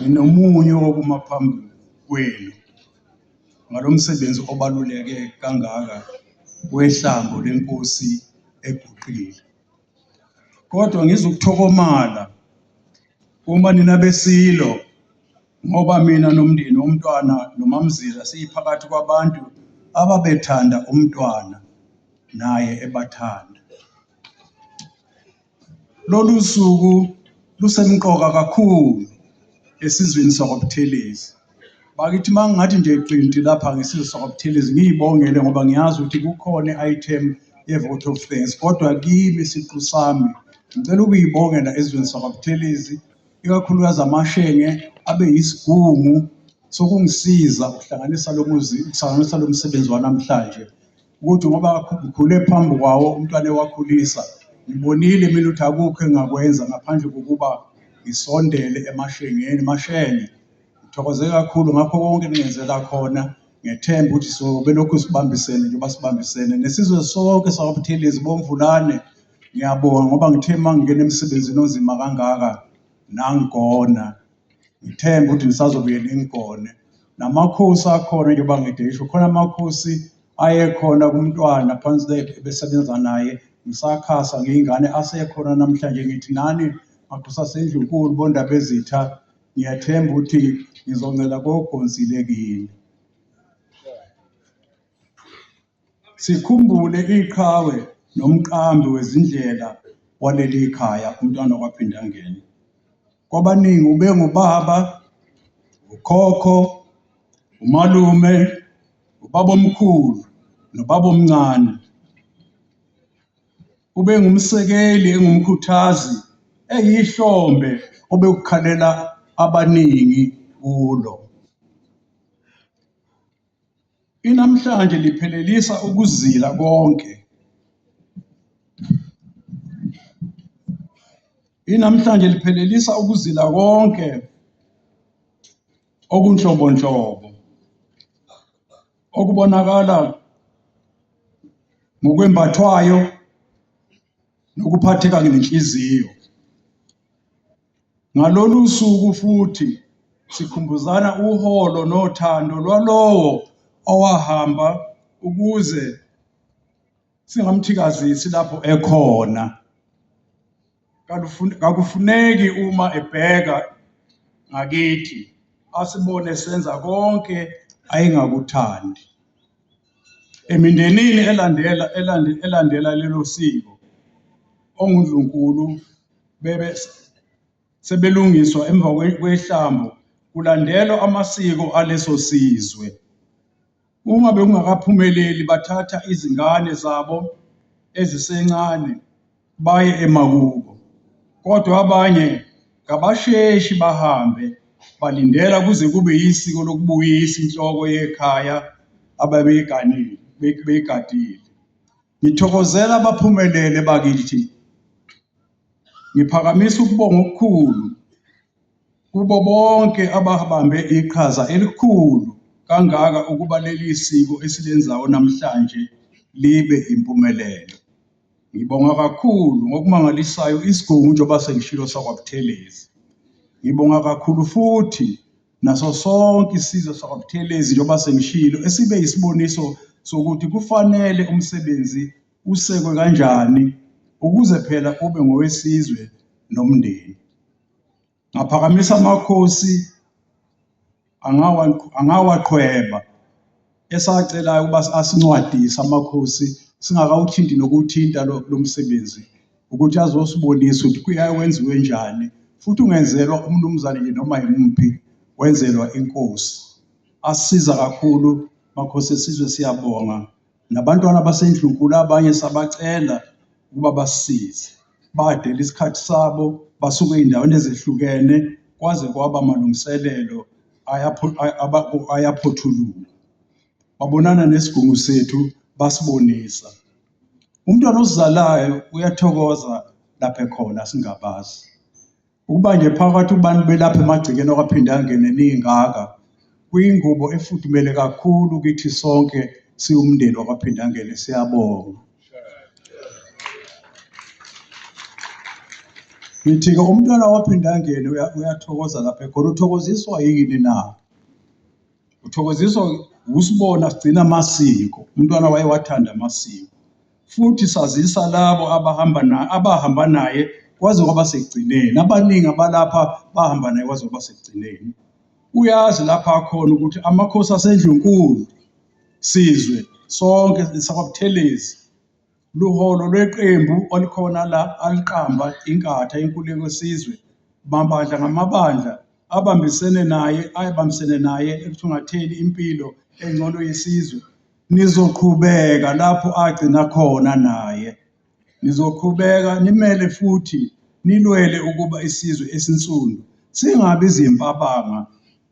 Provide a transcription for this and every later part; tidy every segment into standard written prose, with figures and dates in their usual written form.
Nginomunyu wokuma phambi kwenu ngalo msebenzi obaluleke kangaka wehlambo leNkosi eguqile. Kodwa ngizukuthokomala uma nina beSilo ngoba mina nomndeni womntwana noMaMzila siphakathi kwabantu ababethanda umntwana naye ebathanda. Lolu suku lusemqoka kakhulu esizweni sakwaButhelezi. Bakithi uma ngingathi nje qinti lapha ngesizwe sakwaButhelezi ngiyibongele ngoba ngiyazi ukuthi kukhona i-item ye-vote of thanks kodwa kimi siqu sami ngicela ukuyibongela esizweni sakwaButhelezi ikakhulukazi amashenge abe yisigungu sokungisiza ukuhlanganisa lo muzi ukuhlanganisa lo msebenzi wanamhlanje ukuthi ngoba ngikhule phambi kwawo umntwana ewakhulisa ngibonile mina ukuthi akukho engingakwenza ngaphandle kokuba ngisondele emashengeni mashenge ngithokoze kakhulu ngakho konke eningenzela khona ngethemba ukuthi sobe lokhu sibambisene njengoba sibambisene nesizwe sonke sakwaButhelezi bomvulane ngiyabonga ngoba ngithe uma ngingena emsebenzini onzima kangaka nangigona ngithemba ukuthi nisazobuye ningigone namakhosi akhona njengoba ngidesho khona amakhosi ayekhona kumntwana phansi le besebenza naye ngisakhasa ngiyingane asekhona namhlanje ngithi nani makhosi asendlunkulu bondaba ezitha ngiyathemba ukuthi ngizoncela kogonsile kini Sikhumbule iqhawe nomqambi wezindlela waleli khaya uMntwana wakwaPhindangene. Kwabaningi ubengubaba, ukhokho, umalume, ubabomkhulu nobabomncane. Ubengumsekeli, engumkhuthazi, eyihlombe obekukhalela abaningi kulo. Inamhlanje liphelelisa ukuzila konke. Inamhlanje liphelelisa ukuzila konke okunhlobonhlobo okubonakala ngokwembathwayo nokuphatheka ngenhliziyo. Ngalolu suku futhi sikhumbuzana uholo nothando lwalowo owahamba ukuze singamthikazisi lapho ekhona. Kakufuneki uma ebheka ngakithi asibone senza konke ayengakuthandi. Emindenini elandela elandela lelo siko, ongundlunkulu bebe sebelungiswa emva kwehlambo kulandelwa amasiko aleso sizwe. Uma bekungakaphumeleli bathatha izingane zabo ezisencane baye emakubo. Kodwa abanye kabasheshi bahambe balindela kuze kube yisiko lokubuyisa inhloko yekhaya ababeyiganile beyigadile. Ngithokozela abaphumelele bakithi. Ngiphakamisa ukubonga okukhulu kubo bonke ababambe iqhaza elikhulu kangaka ukuba leli siko esilenzayo namhlanje libe impumelelo. Ngibonga kakhulu ngokumangalisayo isigungu njengoba sengishilo sakwaButhelezi. Ngibonga kakhulu futhi naso sonke isizwe sakwaButhelezi njengoba sengishilo esibe yisiboniso sokuthi kufanele umsebenzi usekwe kanjani ukuze phela ube ngowesizwe nomndeni. Ngaphakamisa amakhosi angawaqhweba esacelayo ukuba asincwadise amakhosi singakawuthinti nokuwuthinta lo msebenzi ukuthi azosibonisa ukuthi kuyaye wenziwe njani futhi ungenzelwa umnumzane nje noma yimuphi wenzelwa inkosi. Asisiza kakhulu makhosi esizwe siyabonga nabantwana basendlunkulu abanye sabacela ukuba basisize badela isikhathi sabo basuke ey'ndaweni ezehlukene kwaze kwaba amalungiselelo ayaphothululwa. Babonana nesigungu sethu basibonisa. Umntwana osizalayo uyathokoza lapha ekhona singabazi. Ukuba nje phakathi kubantu belapha emagcekeni akwaPhindangene ningaka, kuyingubo efudumele kakhulu kithi sonke siwumndeni wakwaPhindangene siyabonga. Ngithi-ke umntwana waphindangene uyathokoza lapha ekhona, uthokoziswa yini na? Uthokoziswa usibona sigcina amasiko. Umntwana wayewathanda amasiko. Futhi sazisa labo abahamba na abahamba naye kwaze kwaba sekugcineni. Abaningi abalapha bahamba naye kwaze kwaba sekugcineni. Uyazi lapha akhona ukuthi amakhosi asendlunkulu sizwe sonke sakwaButhelezi luholo lweqembu olukhona la aliqamba iNkatha Inkululeko Yesizwe mabandla ngamabandla abambisene naye ayebambisene naye ekuthungatheni impilo engcono yesizwe. Nizoqhubeka lapho agcina khona naye. Nizoqhubeka nimele futhi nilwele ukuba isizwe esinsundu singabi zimpabanga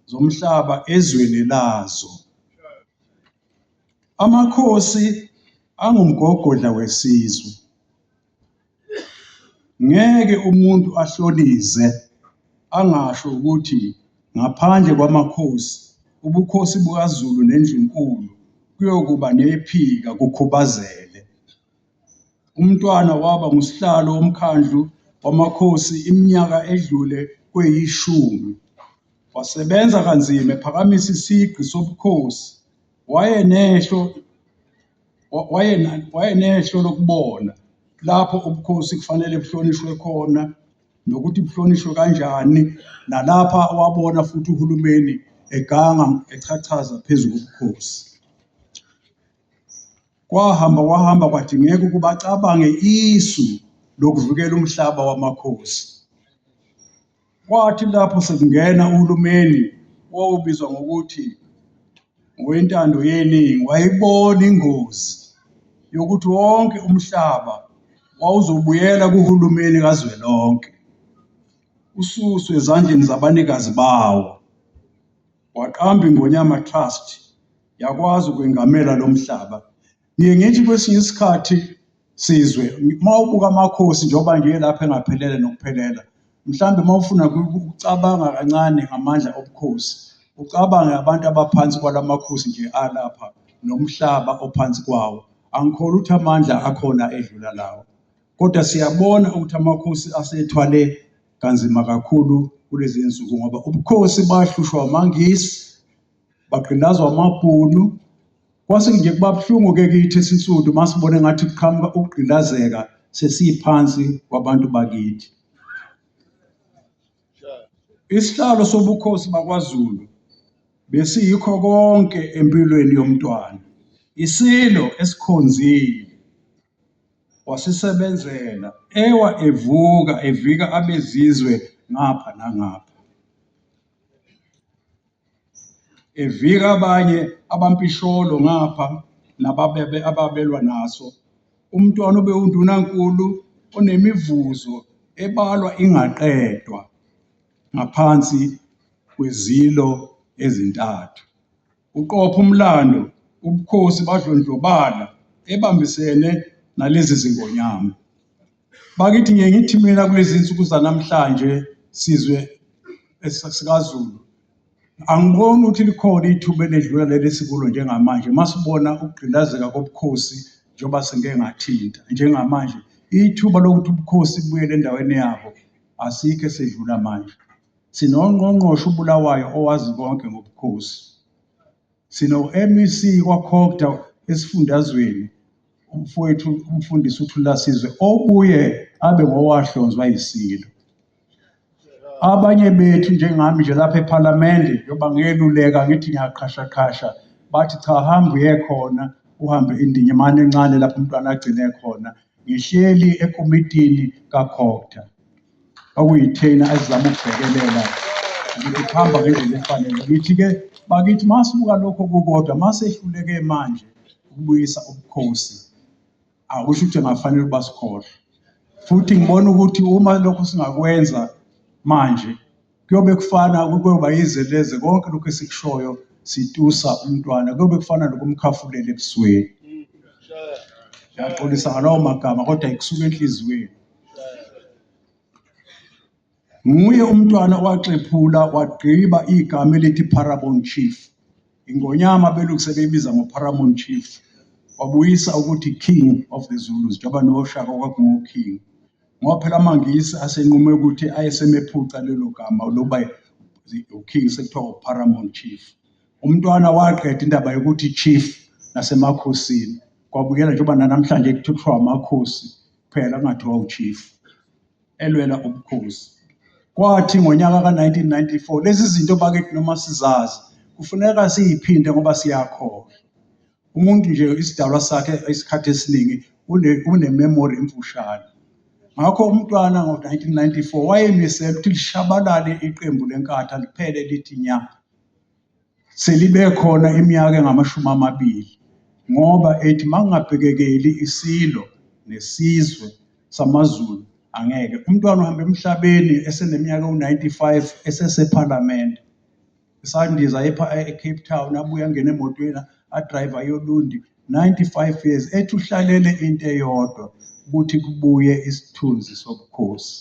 zomhlaba ezweni lazo. Amakhosi angumgogodla wesizwe. Ngeke umuntu ahlonize angasho ukuthi ngaphandle kwamakhosi, ubukhosi bukaZulu neNdlunkulu kuyokuba nephika kukhubazele. UMntwana waba nguSihlalo woMkhandlu waMakhosi iminyaka edlule kweyishumi. Wasebenza kanzima ephakamisa isigqi sobukhosi. Wayenehlo wayenehlo lokubona lapho ubukhosi kufanele buhlonishwe khona nokuthi buhlonishwe kanjani nalapha wabona futhi uhulumeni eganga echachaza phezu kobukhosi. Kwahamba kwahamba kwadingeka ukuba acabange isu lokuvikela umhlaba wamakhosi. Kwathi lapho sekungena uhulumeni owawubizwa ngokuthi ngowentando yeningi wayibona ingozi yokuthi wonke umhlaba wawuzobuyela kuhulumeni kazwelonke ususwe ezandleni zabanikazi bawo. Waqamba iNgonyama Trust yakwazi ukwengamela lo mhlaba. Ngiye ngithi kwesinye isikhathi sizwe uma ubuka amakhosi njengoba nje lapha engaphelele nokuphelela mhlambe uma ufuna ukucabanga kancane ngamandla obukhosi ucabange abantu abaphansi kwalamakhosi nje alapha nomhlaba ophansi kwawo angikholwa ukuthi amandla akhona edlula lawo kodwa siyabona ukuthi amakhosi asethwale kanzima kakhulu kulezi nsuku ngoba ubukhosi bahlushwa amaNgisi bagqilazwa amaBhunu Kwase nje kuba buhlungu-ke kithi esinsundu uma sibona engathi kuqhamuka ukugqilazeka sesiphansi kwabantu bakithi. Isihlalo sobukhosi bakwaZulu besiyikho konke empilweni yomntwana. Isilo esikhonzile wasisebenzela ewa evuka evika abezizwe ngapha nangapha. Evika abanye abampisholo ngapha nababebe ababelwa naso. Umntwana ubewundunankulu onemivuzo ebalwa ingaqedwa ngaphansi kwezilo ezintathu. Uqopha umlando ubukhosi badlondlobala ebambisene nalezi zingonyama. Bakithi ngiye ngithi mina kulezi nsuku zanamhlanje sizwe sikaZulu angiboni ukuthi likhona ithuba eledlula leli esikulo njengamanje masibona ukugqilazeka kobukhosi njengoba sengike ngathinta njengamanje ithuba lokuthi ubukhosi bubuyele endaweni yabo asikho esedlula manje. Sinongqongqoshe uBulawayo owazi konke ngobukhosi. Sino-MEC kwaCogta esifundazweni umfowethu umfundisi uThulasizwe obuye abe ngowahlonzwa yiSilo. Abanye bethu njengami nje lapha ePhalamende njengoba ngeluleka ngithi ngiyaqhashaqhasha bathi cha hamba uye khona uhambe indinyamane encane lapho umntwana agcine khona. Ngihleli ekomitini kaCogta. Okuyithina esizama ukubhekelela ukuthi kuhamba ngendlela efanele. Ngithi-ke bakithi masibuka lokho kukodwa masehluleke manje ukubuyisa ubukhosi akusho ukuthi ngafanele ukuba sikhohlwe. Futhi ngibona ukuthi uma lokho singakwenza manje kuyobe kufana kuyoba yize leze konke lokhu esikushoyo situsa umntwana kuyobe kufana nokumkhafulela ebusweni. Ngiyaxolisa ngalawo magama kodwa kusuka enhliziyweni. Nguye umntwana owaxephula wagqiba igama elithi Paramount Chief. Ingonyama abelungu sebeyibiza ngo-Paramount Chief. Wabuyisa ukuthi King of the Zulus, njengoba noShaka kwakungu-King. Ngoba phela amaNgisi asenqume ukuthi ayesemephuca lelo gama lokuba uKing sekuthiwa uParamount Chief. Umntwana waqeda indaba yokuthi Chief nasemakhosini. Kwabuyela njengoba nanamhlanje kuthiwa amakhosi kuphela kungathiwa uChief. Elwela ubukhosi. Kwathi ngonyaka ka-1994 lezi zinto bakithi noma sizazi kufuneka siyiphinde ngoba siyakhohlwa. Umuntu nje isidalwa sakhe isikhathi esiningi une-memory emfushane. Ngakho umntwana ngo-1994 wayemisele ukuthi lishabalale iqembu leNkatha liphele lithi nya. Selibe khona iminyaka engama-20 ngoba ethi makungabhekekeli iSilo nesizwe samaZulu angeke. Umntwana uhamba emhlabeni eseneminyaka ewu-95 esesePhalamende. Esandiza e-Cape Town abuye angene emotweni adrayive aye oLundi 95 years ethi uhlalele into eyodwa ukuthi kubuye isithunzi sobukhosi.